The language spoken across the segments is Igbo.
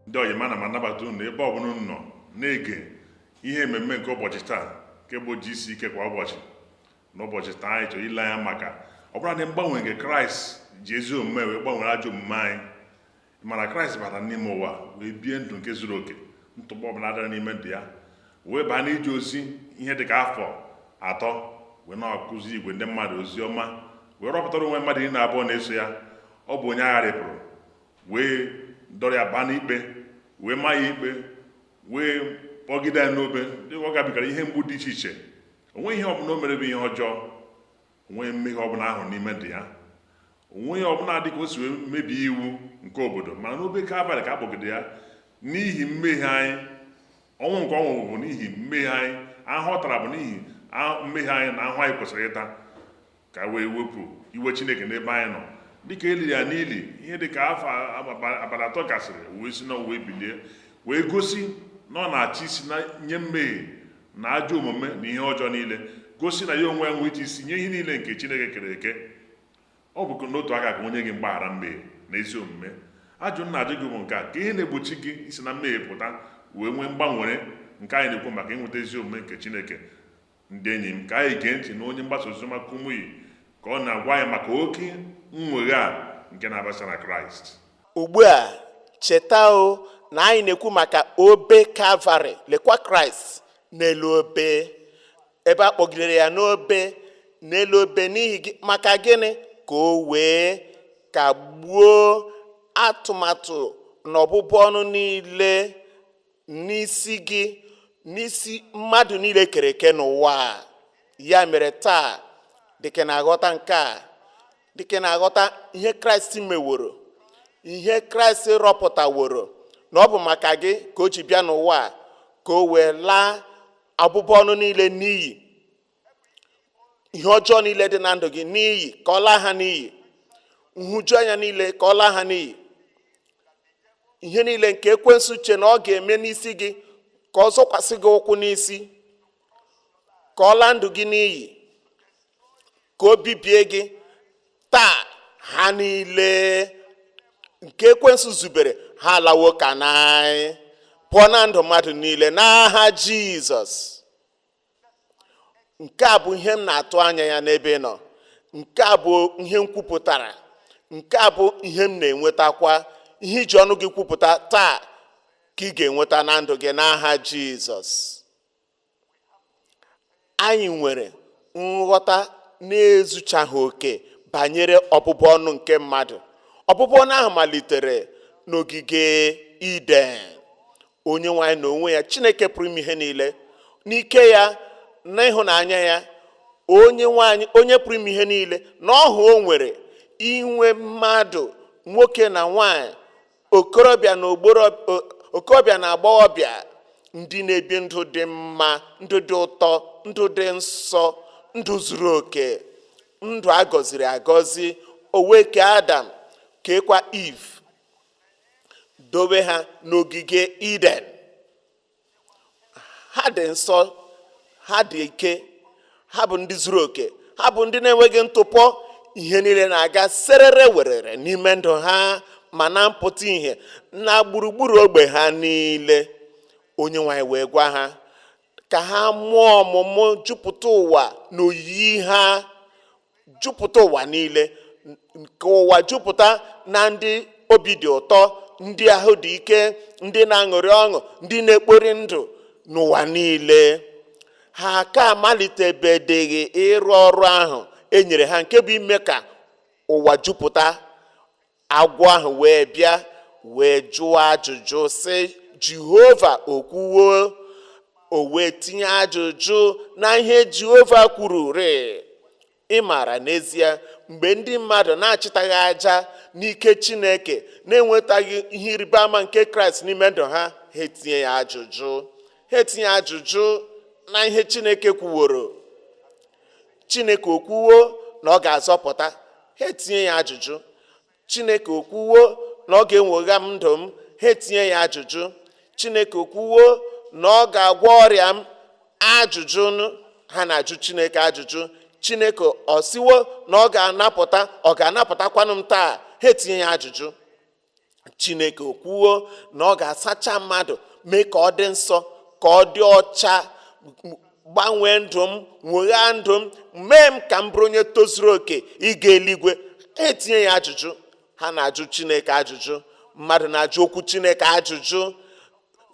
Ndị ọyị m, ana m anabata unu ebe ọbụla unu nọ na-ege ihe mmemme nke ụbọchị taa, nke bụ GCK kwa ụbọchị. N'ụbọchị taa, anyị chọrọ ile anya maka ọbụladị mgbanwe nke Kraịst ji ezi omume wee gbanwere ajọ omume anyị. Mana Kraịst batara n'ime ụwa wee bie ndụ nke zuru oke, ntụpọ ọbụla adịrị n'ime ndụ ya, wee baa n'ije ozi ihe dịka afọ 3, wee na-akụzi igwe ndị mmadụ ozi ọma, wee rọpụtara onwe mmadụ 12 na-eso ya. Ọ bụ onye agharịpụrụ, wee dọrọ ya baa n'ikpe, wee maa ya ikpe, wee kpọgide ya n'obe. Dịka ọ gabigara ihe mgbu dị iche iche, onweghị ihe ọbụla o mere bụ ihe ọjọọ, onweghị mmehie ọbụla ahụ n'ime ndụ ya, onweghị ọbụla dị ka o si wee mebie iwu nke obodo. Mana n'obe Kalvarị ka a kpọgide ya n'ihi mmehie anyị. Ọnwụ nke ọ nwụrụ bụ n'ihi mmehie anyị, ahụhụ ọ tara bụ n'ihi mmehie anyị na ahụhụ anyị kwesịrị ịta, ka wee wepụ iwe Chineke n'ebe anyị nọ. Dịka e liri ya n'ili, ihe dịka afọ abalị 3 gasịrị, wee si n'ọnwụ wee bilie, wee gosi na ọ na-achị isi na nye mmehie na ajọ omume na ihe ọjọọ niile, gosi na ya onwe ya nwee isi nye ihe niile nke Chineke kere eke. Ọ bụ n'otu aka ka o nye gị mgbaghara mmehie na ezi omume. Ajụ m na-ajụ gị bụ nke a: ka ihe na-egbochi gị isi na mmehie pụta wee nwee mgbanwere nke anyị na-ekwu maka inweta ezi omume nke Chineke? Ndị enyi m, ka anyị gee ntị na onye mgbasa oziọma Kumuyi ka ọ na-agwa anyị maka oke nnwogha a nke na-abasa na Kraịst. Ugbu a, cheta o na anyị na-ekwu maka obe Kalvarị. Lekwa Kraịst n'elu obe, ebe a kpọgidere ya n'obe, n'elu obe n'ihi gị. Maka gịnị? Ka o wee kagbuo atụmatụ na ọbụbụ ọnụ niile n'isi gị, n'isi mmadụ niile kere eke n'ụwa a. Ya mere taa, dịka na-aghọta nke a, dịka na-aghọta ihe Kraịst meworo, ihe Kraịst rọpụtaworo, na ọ bụ maka gị ka o ji bịa n'ụwa a, ka o wee laa abụbụ ọnụ niile n'iyi, ihe ọjọọ niile dị na ndụ gị n'iyi, ka ọ laa ha n'iyi, nhụjuanya niile, ka ọ laa ha n'iyi, ihe niile nke ekwensu che na ọ ga-eme n'isi gị, ka ọ zọkwasị gị ụkwụ n'isi, ka ọ laa ndụ gị n'iyi, ka o bibie gị. Taa, ha niile nke ekwensu zubere, ha alawo ka n'anyị pụọ na ndụ mmadụ niile n'aha Jizọs. Nke a bụ ihe m na-atụ anya ya n'ebe ị nọ. Nke a bụ ihe m kwupụtara. Nke a bụ ihe m na-enwetakwa. Ihe iji ọnụ gị kwupụta taa ka ị ga-enweta na ndụ gị n'aha Jizọs. Anyị nwere nghọta na-ezuchaghị oke banyere ọbụbụ ọnụ nke mmadụ. Ọbụbụ ọnụ ahụ malitere n'ogige Iden. Onye nwe anyị na onwe ya, Chineke pụrụ ime ihe niile, n'ike ya na ịhụnanya ya, onye nwe anyị, onye pụrụ ime ihe niile, na ọhụ o nwere inwe mmadụ nwoke na nwanyị, okorobịa na okorobịa na agbọghọbịa, ndị na-ebi ndụ dị mma, ndụ dị ụtọ, ndụ dị nsọ, ndụ zuru oke, ndụ a gọziri agọzi. O wee kee Adam, keekwa Eve, dobe ha n'ogige Iden. Ha dị nsọ, ha dị ike, ha bụ ndị zuru oke, ha bụ ndị na-enweghị ntụpọ. Ihe niile na-aga serere werere n'ime ndụ ha, ma na mpụta ihe na gburugburu ogbe ha niile. Onye nwe anyị wee gwa ha ka ha mụọ ọmụmụ, jupụta ụwa n'oyiyi ha, jupụta ụwa niile, ka ụwa jupụta na ndị obi dị ụtọ, ndị ahụ dị ike, ndị na-aṅụrị ọṅụ, ndị na-ekpori ndụ n'ụwa niile. Ha ka amalitebedeghị ịrụ ọrụ ahụ e nyere ha, nke bụ ime ka ụwa jupụta. Agwọ ahụ wee bịa wee jụọ ajụjụ sị, "Jehova o kwuwo?" O wee tinye ajụjụ na ihe Jehova kwuru rịị. Ị maara n'ezie, mgbe ndị mmadụ na-achịtaghị aja n'ike Chineke, na-enwetaghị ihe ịrịba ama nke Kraịst n'ime ndụ ha, ha etinye ya ajụjụ, ha etinye ajụjụ na ihe Chineke kwuworo. Chineke okwuwo na ọ ga-azọpụta? Ha etinye ya ajụjụ. Chineke okwuwo na ọ ga-enwogha m ndụ m? Ha etinye ya ajụjụ. Chineke okwuwo na ọ ga-agwọ ọrịa m? Ajụjụ ha na-ajụ Chineke ajụjụ. Chineke ọ sịwo na ọ ga-anapụta? Ọ ga-anapụtakwanụ m taa? Ha etinye ya ajụjụ. Chineke okwuo na ọ ga-asacha mmadụ, mee ka ọ dị nsọ, ka ọ dị ọcha, gbanwee ndụ m, nweghaa ndụ m, mee m ka m bụrụ onye tozuru oke ịga eluigwe. Etinye ya ajụjụ. Ha na-ajụ Chineke ajụjụ. Mmadụ na-ajụ okwu Chineke ajụjụ.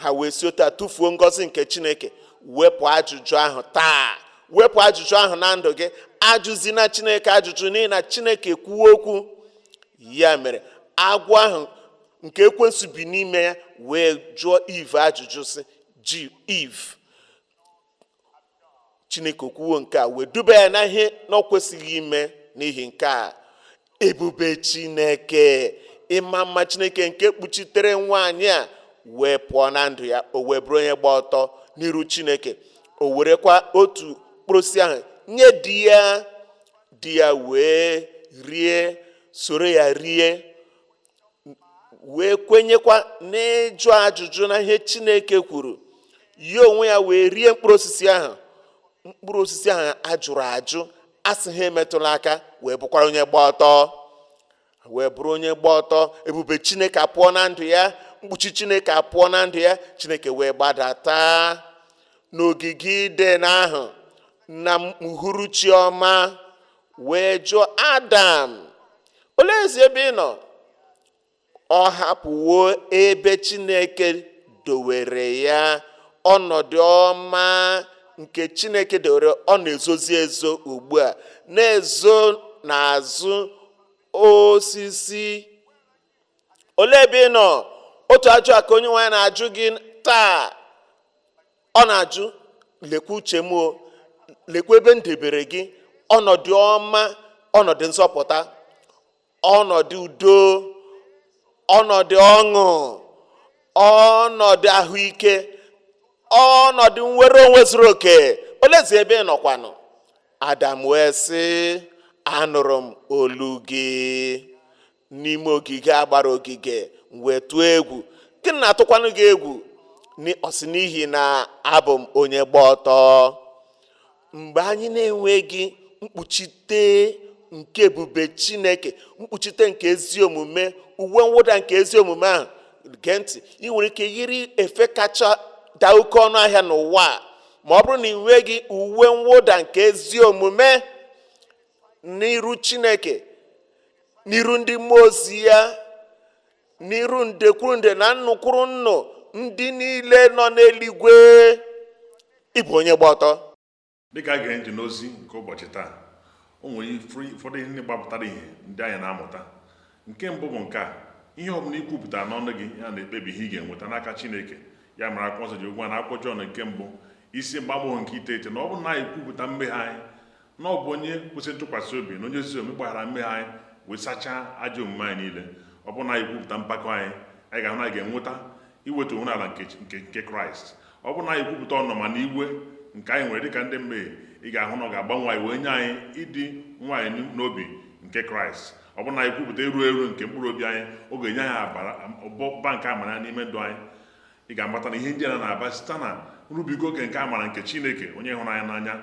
Ha wee si otu a tụfuo ngọzi nke Chineke. Wepụ ajụjụ ahụ taa. Wepụ ajụjụ ahụ na ndụ gị. Ajụzina Chineke ajụjụ, n'ihi na Chineke kwuo okwu. Ya mere agwọ ahụ nke ekwensu bi n'ime ya wee jụọ Eve ajụjụ, sị ji Eve, Chineke okwuwo nke a? Wee duba ya na ihe na ọ kwesịghị ime. N'ihi nke a, ebube Chineke, ịma mma Chineke nke kpuchitere nwaanyị a wee pụọ na ndụ ya. O wee bụrụ onye gba ọtọ n'iru Chineke. O werekwa otu mkpụrụ osisi ahụ nye di ya. Di ya wee rie, soro ya rie, wee kwenyekwa n'ịjụ ajụjụ na ihe Chineke kwuru. Ya onwe ya wee rie mkpụrụ osisi ahụ, mkpụrụ osisi ahụ ajụrụ ajụ, asị ha emetụla aka, wee bụkwara onye gba ọtọ, wee bụrụ onye gba ọtọ. Ebube Chineke apụọ na ndụ ya, mkpuchi Chineke apụọ na ndụ ya. Chineke wee gbadata n'ogige Iden ahụ na uhuruchi ọma, wee jụọ Adam, "Oleezi ebe ị nọ?" Ọ hapụwo ebe Chineke dowere ya, ọnọdụ ọma nke Chineke dowere. Ọ na-ezozi ezo ugbu a, na-ezo n'azụ osisi. "Olee ebe ị nọ?" Otu ajụ a ka onye nwe anyị na-ajụ gị taa. Ọ na-ajụ, "Lekwa uche m o, lekwa ebe m debere gị, ọnọdụ ọma, ọnọdụ nzọpụta, ọnọdụ udo, ọnọdụ ọṅụ, ọnọdụ ahụike, ọnọdụ nnwere onwe zuru oke. Olezi ebe ị nọkwanụ?" Adam wee sị, "Anụrụ m olu gị n'ime ogige a gbara ogige, m wee tụọ egwu." Gịnị na-atụkwanụ gị egwu? Ọ sị, "N'ihi na abụ m onye gba ọtọ." Mgbe anyị na-enweghị mkpuchite nke ebube Chineke, mkpuchite nke ezi omume, uwe mwụda nke ezi omume ahụ, gee ntị, ị nwere ike yiri efe kacha daa oke ọnụ ahịa n'ụwa a, ma ọ bụrụ na ị nweghị uwe mwụda nke ezi omume n'iru Chineke, n'iru ndị mmụọ ozi ya, n'iru nde kwuru nde na nnu kwuru nnu ndị niile nọ n'eluigwe, ịbụ onye gba ọtọ. Dịka a gere ntị n'ozi nke ụbọchị taa, o nwere ụfọdụ ihe ndị gbapụtara ihe ndị anyị na-amụta. Nke mbụ bụ nke a: ihe ọ bụla ikwupụtara n'ọnụ gị, ya na-ekpebi ihe ị ga-enweta n'aka Chineke. Ya mere akwụkwọ nsọ ji gwa na akwụkwọ Jọn nke mbụ, isi mbụ, amaokwu nke 9, na ọ bụrụ na anyị kwupụta mmehie anyị, na ọ bụ onye kwesịrị ntụkwasị obi na onye ezi omume gbaghara mmehie anyị wee sachaa ajọ omume anyị niile. Ọ bụrụ na anyị kwupụta mpako anyị, anyị ga-ahụ na anyị ga-enweta iweta onwe ala nke Kraịst. Ọ bụrụ na anyị kwupụta ọnụma na iwe nke anyị nwere dịka ndị mmehie, ị ga-ahụ na ọ ga-agbanwe anyị wee nye anyị ịdị nwayọ n'obi nke Kraịst. Ọ bụrụ na anyị kwupụta eru eru nke mkpụrụ obi anyị, ọ ga-enye anyị ụba nke amara n'ime ndụ anyị. Ị ga-amata na ihe ndị a na-aba site na nrubiga oke nke amara nke Chineke, onye hụrụ anyị n'anya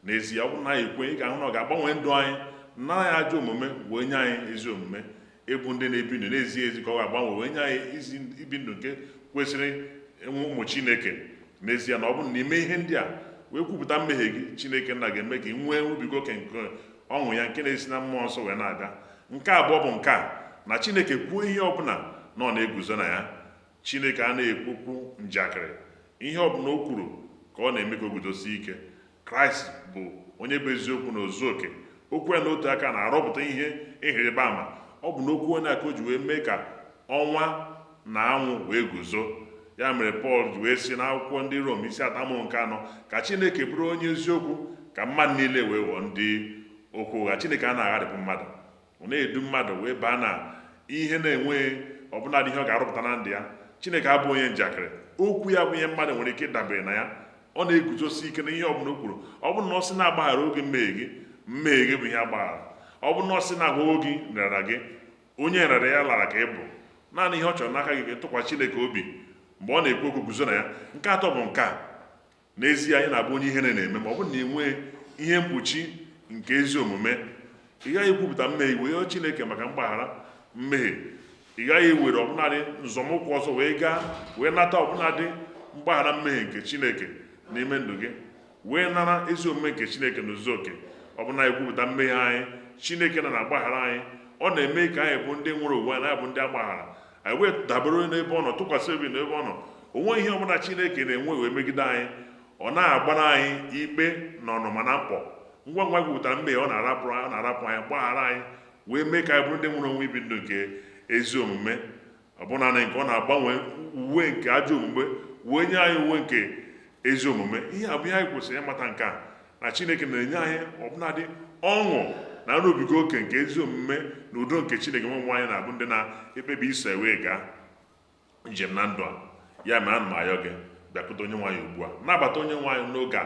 n'ezie. Ọ bụrụ na anyị ekwe, ị ga-ahụ na ọ ga-agbanwe ndụ anyị, nara anyị ajọ omume wee nye anyị ezi omume. Ịbụ ndị na-ebi ndụ na-ezighị ezi ka ọ ga-agbanwe wee nye anyị izi ibi ndụ nke kwesịrị enwe ụmụ Chineke n'ezie. Na ọ bụrụ na ime ihe ndị a wee kwupụta mmehie gị, Chineke nna ga-eme ka ị nwee nrubiga oke nke ọṅụ ya nke na-esi na mmụọ nsọ wee na-abịa. Nke abụọ bụ nke a: na Chineke kwuo ihe ọbụla, na ọ na-eguzo na ya. Chineke a na-ekwukwu njakịrị. Ihe ọbụla o kwuru ka ọ na-eme ka o guzosie ike. Kraịst bụ onye bụ eziokwu na ozu oke. Okwu ya n'otu aka na-arọpụta ihe ịhịrịba ama. Ọ bụ n'okwu onye a ka o ji wee mee ka ọnwa na anwụ wee guzo. Ya mere Pọl ji wee sị n'akwụkwọ ndị Rom, isi 3, amaokwu nke 4, ka Chineke bụrụ onye eziokwu, ka mmadụ niile wee ghọọ ndị okwu ụgha. Chineke a na-agharịpụ mmadụ. Ọ na-edu mmadụ wee baa na ihe na-enweghị ọbụladị ihe ọ ga-arụpụta na ndụ ya. Chineke abụ onye njakịrị. Okwu ya bụ ihe mmadụ nwere ike ịdabere na ya. Ọ na-eguzosi ike na ihe ọbụla o kwuru. Ọ bụrụ na ọ sị na-agbaghara oge mmehie gị, mmehie gị bụ ihe agbaghara. Ọ bụrụ na ọ sị na-agwọwo gị nrara gị, onye nrara ya lara ka ị bụ. Naanị ihe ọ chọrọ n'aka gị ka ịtụkwasị Chineke obi. Mgbe ọ na-ekwu okwu, guzo na ya. Nke atọ bụ nke a: n'ezie anyị na-abụ onye ihere na-eme ma ọ bụrụ na ị nwee ihe mkpuchi nke ezi omume. Ị gaghị ekwupụta mmehie wee yọọ Chineke maka mgbaghara mmehie. Ị gaghị ewere ọbụnadị nzọmụkwụ ọzọ wee gaa wee nata ọbụnadị mgbaghara mmehie nke Chineke n'ime ndụ gị, wee nara ezi omume nke Chineke n'ozuzu oke. Ọbụna ekwupụta mmehie anyị, Chineke na na-agbaghara anyị. Ọ na-eme ka anyị bụ ndị nwere onwe anyị, bụ ndị agbaghara anyị, wee dabere n'ebe ọ nọ, tụkwasị obi n'ebe ọ nọ. O nweghị ihe ọbụla Chineke na-enwe wee megide anyị. Ọ na-agbara anyị ikpe na ọnụma na mkpọ. Ngwa ngwa ekwupụtara mmehie, ọ na-arapụ ọ na-arapụ anyị, gbaghara anyị, wee mee ka anyị bụrụ ndị nwere onwe ibi ndụ nke ezi omume. Ọbụna na nke ọ na-agbanwe uwe nke ajọ omume wee nye anyị uwe nke ezi omume. Ihe a bụ ihe anyị kwesịrị ịmata, nke a na Chineke na-enye anyị ọbụnadị ọṅụ na nrubiga oke nke ezi omume na udo nke Chineke. Nwe nwe anyị na-abụ ndị na-ekpebi iso wee gaa njem na ndụ a. Ya mere, ana m ayọ gị, bịakwute onye nwe anyị ugbu a, nabata onye nwe anyị n'oge a,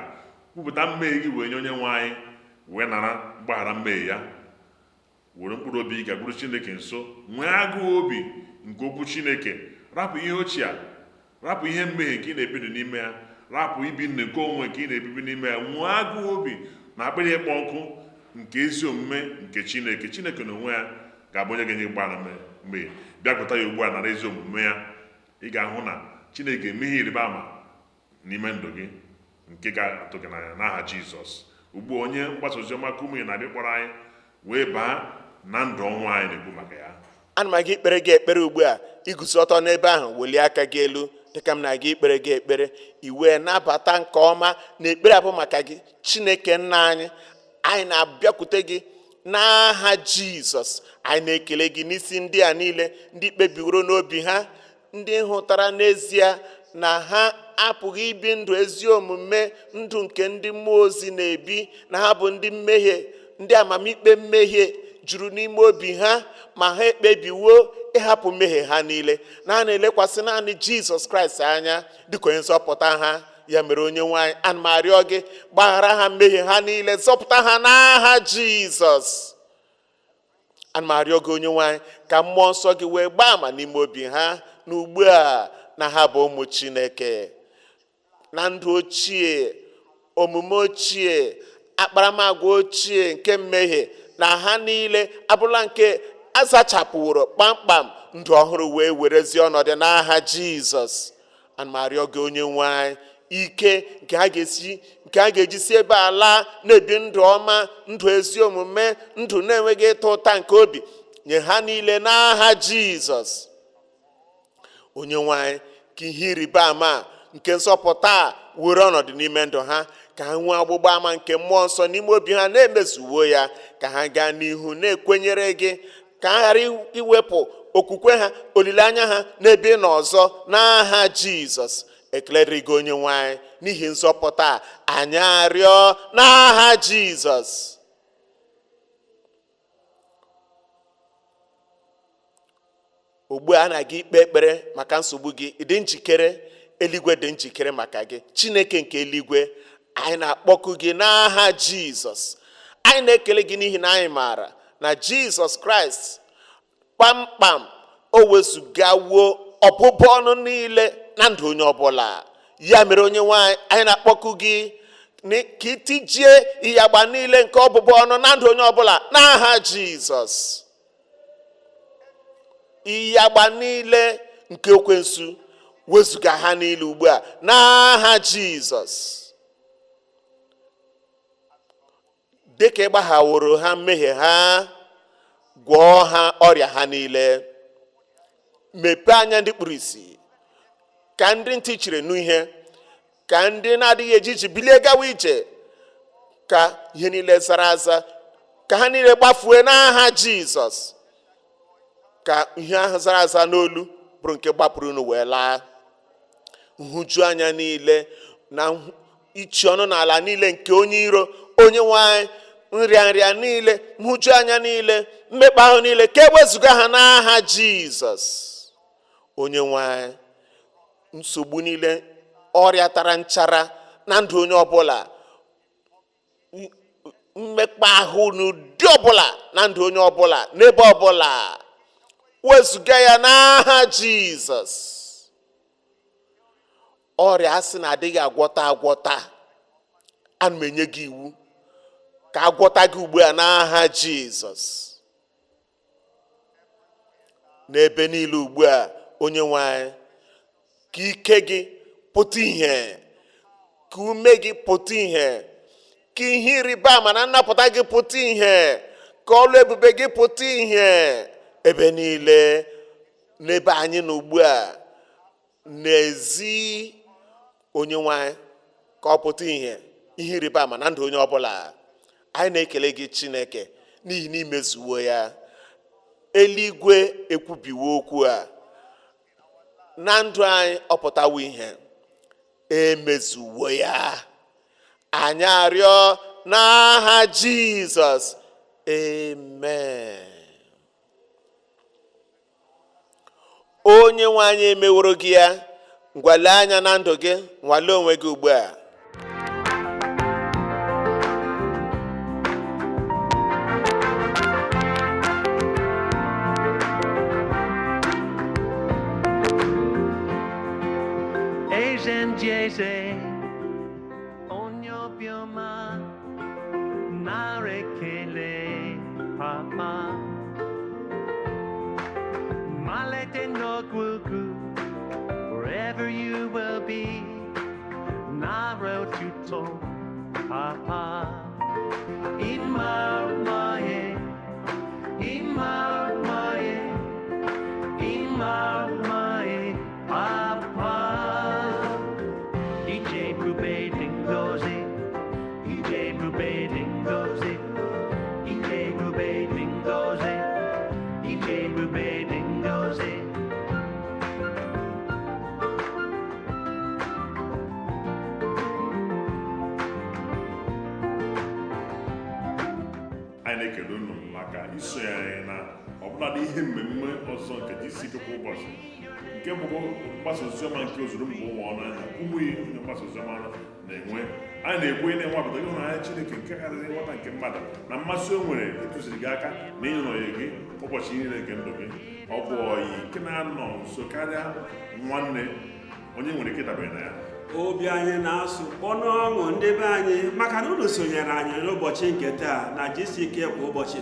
kwupụta mmehie gị wee nye onye nwe anyị, wee nara mgbaghara mmehie ya. Were mkpụrụ obi gị gakwuru Chineke nso, nwee agụụ obi nke okwu Chineke. Rapụ ihe ochie a, rapụ ihe mmehie nke ị na-ebi ndụ n'ime ya, rapụ ibi ndụ nke onwe nke ị na-ebibi n'ime ya. Nwee agụụ obi na akpịrị ịkpọ nkụ nke ezi omume nke Chineke. Chineke na onwe ya ga-abụ onye ga-enye mgbaghara mmehie. Bịakwute ya ugbu a, nara ezi omume ya. Ị ga-ahụ na Chineke ga-eme ihe ịrịba ama n'ime ndụ gị nke ga-atụ gị n'anya, n'aha Jizọs. Ugbu a, onye mgbasa oziọma Kumuyi na-abịa kpọrọ anyị wee baa na ndụ ọnwa anyị na-ekwu maka ya. Ana m aga ikpere gị ekpere ugbu a. Iguzo ọtọ n'ebe ahụ, welie aka gị elu dịka m na-aga ikpere gị ekpere, i wee nabata nke ọma na ekpere abụ maka gị. Chineke nna anyị, anyị na-abịakwute gị n'aha Jizọs. Anyị na-ekele gị n'isi ndị a niile, ndị kpebiworo n'obi ha, ndị hụtara n'ezie na ha apụghị ibi ndụ ezi omume, ndụ nke ndị mmụọ ozi na-ebi, na ha bụ ndị mmehie, ndị amamikpe mmehie juru n'ime obi ha, ma ha ekpebiwo ịhapụ mmehie ha niile, na ha na-elekwasị naanị Jizọs Kraịst anya dịka onye nzọpụta ha. Ya mere, onye nwe anyị, ana m arịọ gị, gbaghara ha mmehie ha niile, zọpụta ha n'aha Jizọs. Ana m arịọ gị, onye nwe anyị, ka mmụọ nsọ gị wee gbaa ama n'ime obi ha na ugbu a na ha bụ ụmụ Chineke, na ndụ ochie, omume ochie, akparamagwa ochie nke mmehie na ha niile abụrụla nke azachapụworo kpamkpam, ndụ ọhụrụ wee werezie ọnọdụ n'aha Jizọs. Ana m arịọ gị, onye nwe anyị, ike nke ha ga-esi, nke ha ga-eji si ebe a laa na-ebi ndụ ọma, ndụ ezi omume, ndụ na-enweghị ịta ụta nke obi, nye ha niile n'aha Jizọs. Onye nwe anyị, ka ihe ịrịba ama nke nzọpụta a were ọnọdụ n'ime ndụ ha, ka ha nwee ọgbụgba ama nke mmụọ nsọ n'ime obi ha na-emezuwo ya, ka ha gaa n'ihu na-ekwenyere gị, ka ha ghara iwepụ okwukwe ha, olileanya ha n'ebe ị nọ ọzọ, n'aha Jizọs. Ekele dịrị gị, onye nwe anyị, n'ihi nzọpụta a. Anyị arịọ n'aha Jizọs. Ugbu a na-aga ikpe ekpere maka nsogbu gị. Ị dị njikere? Eluigwe dị njikere maka gị. Chineke nke eluigwe, anyị na-akpọku gị n'aha Jizọs. Anyị na-ekele gị n'ihi na anyị maara na Jizọs Kraịst kpamkpam o wezugawo ọbụbụ ọnụ niile na ndụ onye ọbụla. Ya mere, onye nwe anyị, anyị na-akpọku gị ka itijie ịyagba niile nke ọbụbụ ọnụ na ndụ onye ọbụla n'aha Jizọs. Ịyagba niile nke ekwensu, wezuga ha niile ugbu a n'aha Jizọs. Dịka ị gbaghaworo ha mmehie ha, gwọọ ha ọrịa ha niile, mepee anya ndị kpuru ìsì, ka ndị ntị chiri nụ ihe, ka ndị na-adịghị eje ije bilie gawa ije, ka ihe niile zara aza, ka ha niile gbafue n'aha Jizọs, ka ihe ahụ zara aza n'olu bụrụ nke gbapụrụ unu wee laa. Nhụju anya niile na ichi ọnụ n'ala niile nke onye iro, onye nwe anyị, nrịa nrịa niile, nhụju anya niile, mmekpa ahụ niile, ka ewezuga ha n'aha Jizọs. Onye nwe anyị, nsogbu niile, ọrịa tara nchara na ndụ onye ọbụla, mmekpa ahụ n'ụdị ọbụla na ndụ onye ọbụla n'ebe ọbụla, wezuga ya n'aha Jizọs. Ọrịa asị na adịghị agwọta agwọta, ana m enye gị iwu ka agwọta gị ugbu a n'aha Jizọs. N'ebe niile ugbu a, Onye nwe anyị, ka ike gị pụta ìhè, ka ume gị pụta ìhè, ka ihe ịrịba ama na nnapụta gị pụta ìhè, ka ọlụ ebube gị pụta ìhè ebe niile n'ebe anyị nọ ugbu a n'ezi. Onye nwe anyị, ka ọ pụta ìhè, ihe ịrịba ama na ndụ onye ọbụla. Anyị na-ekele gị, Chineke, n'ihi na imezuwo ya. Eluigwe ekwubiwo okwu a na ndụ anyị, ọ pụtawo ihe, emezuwo ya. Anyị arịọ n'aha Jizọs, amen. Onye nwe anyị emeworo gị ya. Ngwa, lee anya na ndụ gị, nwalee onwe gị ugbu a. Eze ndị eze, onye obiọma, nara ekele, papa. Malite n'ọgwụgwụ, wherever you will be, nara otuto, papa. Ịma ịma ịma papa. Ije ebube dị ngọzi, ije ebube dị ngọzi, ije ebube dị ngọzi, ije ebube dị ngọzi. Anyị na-ekele unu maka isonye anyị na ọbụladị ihe mmemme ọzọ nke GCK kwa ụbọchị, nke bụkwa mgbasa oziọma nke ozuru mba ụwa ọnụ anya ụmụ ihe onye mgbasa oziọma na-enwe. Anyị na-ekwu na-enwapụta ịhụnanya Chineke nke karịrị nghọta nke mmadụ na mmasị o nwere ịtụziri gị aka na ịnọnye gị ụbọchị niile nke ndụ gị. Ọ bụ ọyị nke na-anọ nso karịa nwanne, onye nwere ike ịdabere na ya. Obi anyị na-asụ kpọnụ ọṅụ, ndị be anyị, maka na unu sonyere anyị n'ụbọchị nke taa na GCK kwa ụbọchị.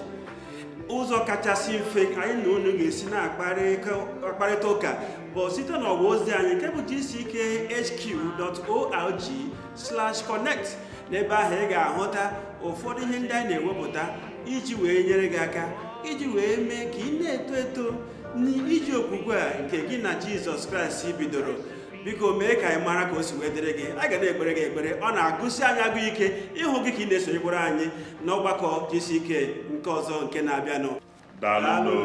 Ụzọ kachasị mfe anyị na unu ga-esi na-akparịta ụka bụ site n'ọwa ozi anyị nke bụ gckhq.org/connect. N'ebe ahụ ị ga-ahụta ụfọdụ ihe ndị anyị na-ewepụta iji wee nyere gị aka, iji wee mee ka ị na-eto eto n'iji okwukwe a nke gị na Jizọs Kraịst bidoro. Biko mee ka anyị mara ka o si wee dịrị gị. A ga na-ekpere gị ekpere. Ọ na-agụsi anyị agụ ike ịhụ gị ka ị na-esonyekwara anyị n'ọgbakọ GCK nke ọzọ nke na-abịanụ. Daalụ. Daalụ.